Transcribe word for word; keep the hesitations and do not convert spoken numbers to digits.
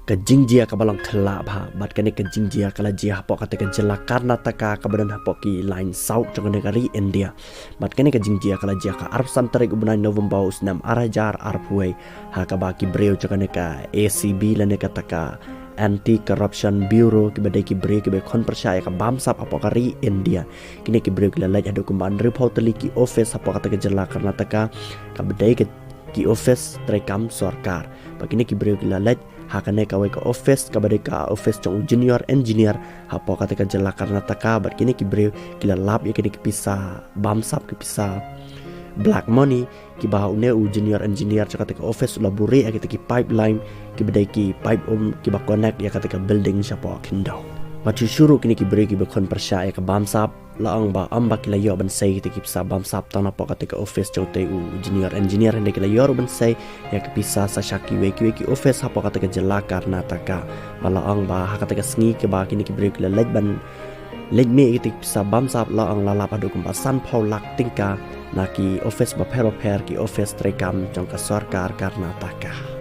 Ka jingjia kaba long khlak bha bad kane ka jingjia ka la jia hapoh kata ka jylla Karnataka kaba don hapoh ki lain south jong kane ka ri India. Bad kane ka jingjia ka la jia ka arphew san tarik u bnai November u snem ar hajar arphew wei, ha kaba ki briew jong kane ka A C B lane kata ka Anti Corruption Bureau, kiba dei ki briew kiba khon pyrshah ïa ka bamsap hapoh ka ri India. Kine ki briew ki la leit haduh kumba hynriewphew tylli ki office hapoh kata ka jylla Karnataka, kaba dei ki office treikam sorkar. Bad kine ki briew ki la leit ha kane kawei ka office kaba dei ka office jong u junior engineer hapoh kata ka jylla Karnataka. Bad kine ki briew ki la lap ïa kine ki pisa bamsap, ki pisa black money, kiba une u junior engineer jong kata ka office u la buhrieh ïa kita ki pipeline, kiba dei ki pipe um kiba connect ïa kata ka building shapoh khyndew. Bad shuh shuh ruh kine ki briew kiba khon pyrshah ïa ka bamsap la ong ba ym ba ki la ïoh ban sei kita ki pisa bamsap tang napoh kata ka office jong utei u junior engineer, hynrei ki la ïoh ruh ban sei ïa ka pisa sa sha kiwei kiwei ki office hapoh kata ka jylla Karnataka. Ba la ong ba ha kata ka sngi kaba kine ki briew ki la leit ban leit mih ïa kita ki pisa bamsap, la ong la lap haduh kumba sanphew lak tyngka na ki office bapher bapher, ki office treikam jong ka sorkar Karnataka.